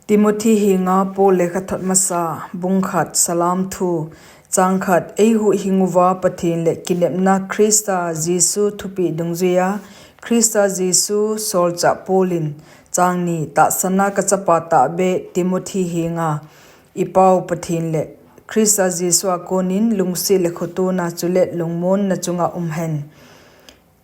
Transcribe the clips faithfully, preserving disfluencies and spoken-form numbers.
Timothy henga Paul lekhathot masa, bung khat, salam thu, chang khat. Eihuhhing uva Pathen le kinepna Christa Jesu thupeh dungjuiya Christa Jesu solchah Paul in, chang ni, tahsanna kachapa tahbeh Timothy henga, ipau Pathen le Christa Jesu a konin lungset le khotona chule lungmonna chunga umhen.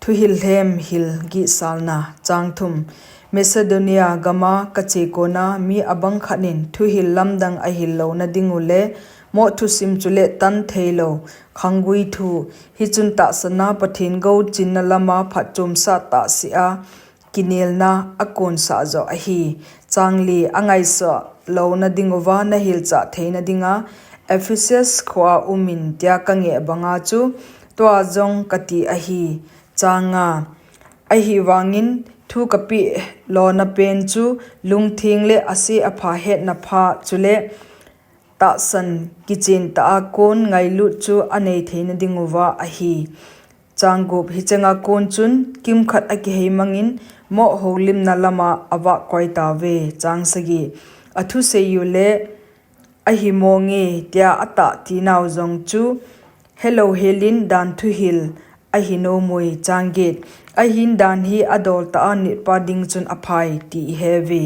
Thuhil lhem hil gihsalna, chang thum. Macedonia gama kache kona mi abang khat in thuhil lamdang ahil louna ding u le, moh thusim chule tan theilou khanggui thu, hichun tahsanna Pathen gouchinna lama phatchomsah tahsea kinelna akonsah joh ahi. Chang li. Angaisah louna ding uva nahilchah theina dinga Ephesus khoa umin tia kangeh banga chu tua jong kati ahi. Chang nga. Ahivangin thu kapeh lona pen chu lungtheng le ase apha hetna pha chule tahsan kichen tah a kon ngailut chu anei theina ding uva ahi. Chang gup. Hicheng a kon chun kimkhat akiheimangin moh houlimna lama avah koi tauve. Chang sagi. Athusei u le ahi monge tia atah tinau jong chu helou helin dan thuhil ahi nom ui. Chang get. Ahin dan hi adol tah a nitpa ding chun aphai ti ihe uve.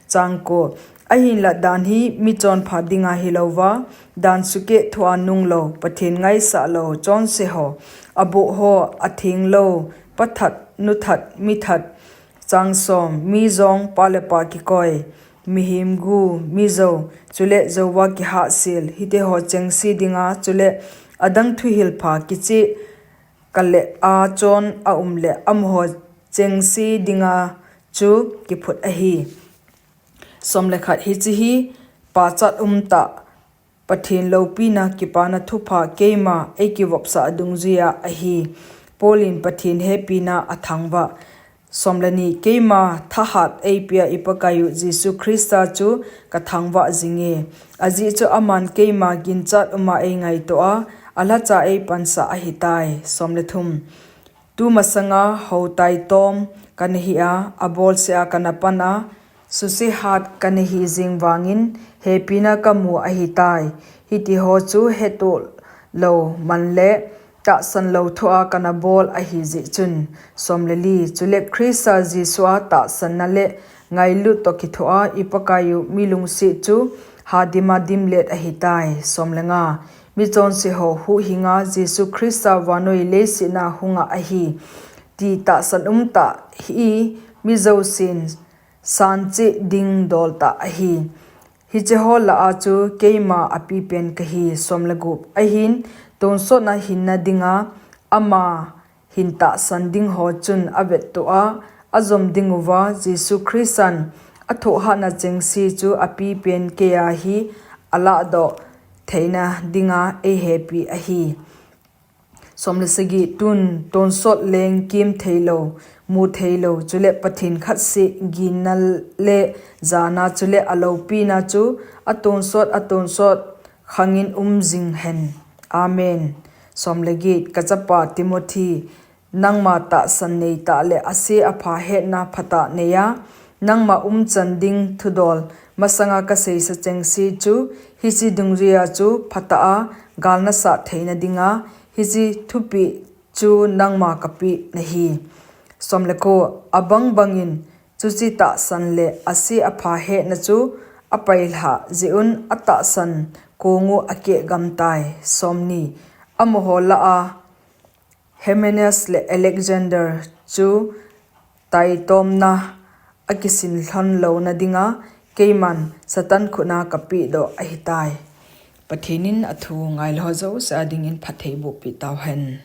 Chang ko. Ahinla dan hi michonpha dinga hilouva, dan sukeh thua nunglou, Pathen ngaisah lou, chonse ho, aboh ho, atheng lou, pathat, nuthat, mithat, chang som, mi jong, pa le pa kikoi, mihem gu, mijou, chule jouva kihahsel, hite ho chengse dinga, chule adang thuhil pha kicheh kale a chon aum le amaho chengse dinga chu kiphut ahi. Som le khat. Hiche hi pachat umtah Pathen loupina kipana thupha keima eikivopsah dungjuiya ahi. Paul in Pathen hepina athangvah. Som le ni. Keima thahat eipea i Pakaiyu Jesu Christa chu kathangvah jinge. Ajeh chu aman keima ginchat uma eingaito a, alhacha eipansah ahitai. Som le thum. Tumasanga hou taitom kana hi a, abolsea kana pan a, susehat kana hi jing vangin hepina kamu ahitai. Hiti ho chu hetoh lou man le tahsan lou thua kana bol ahi jeh chun. Som le li. Chule Christa Jesu a tahsanna le ngailut toh kithoa i Pakaiyu mi lungset chu hadima dimlet ahitai. Som le nga. Michonse ho huhhinga Jesu Christa vannoi leiset a hunga ahi ti tahsan umtah hi mijousen sancheh ding dol tah ahi. Hiche ho lah a chu keima apipen kahi. Som le gup. Ahin tonsotna hinna dinga ama hin tahsan ding ho chun avettoh a, ajom ding uva Jesu Christan athohhatna chengse chu apipen keiya hi alahdoh theina dinga eihepi ahi. Som le sagi. Tun tonsot leng kimtheilou, mutheilou, chule Pathen khatseh ginna le jana chule aloupina chu atonsot atonsot khangin um jing hen. Amen. Som le get. Kachapa Timothy, nangma tahsan neitah le ase apha hetna phatah neiya, nangma umchan ding thudol masanga kaseisa chengse chu, hiche dungjuiya chu phatah a gal nasah theina dinga, hiche thupeh chu nangma kapeh nahi. Som le ko. Abang bangin chuche tahsan le ase apha hetna chu apailhah jeh un atahsan kong u akeh gamtai. Som ni. Amaho lah a Hymenaeus le Alexander chu taitomna akisin lhon louna dinga keiman Satan khutna kapehdoh ahitai. Pathen in athu ngailou ho jouse a dingin phatthei bohpeh tauhen.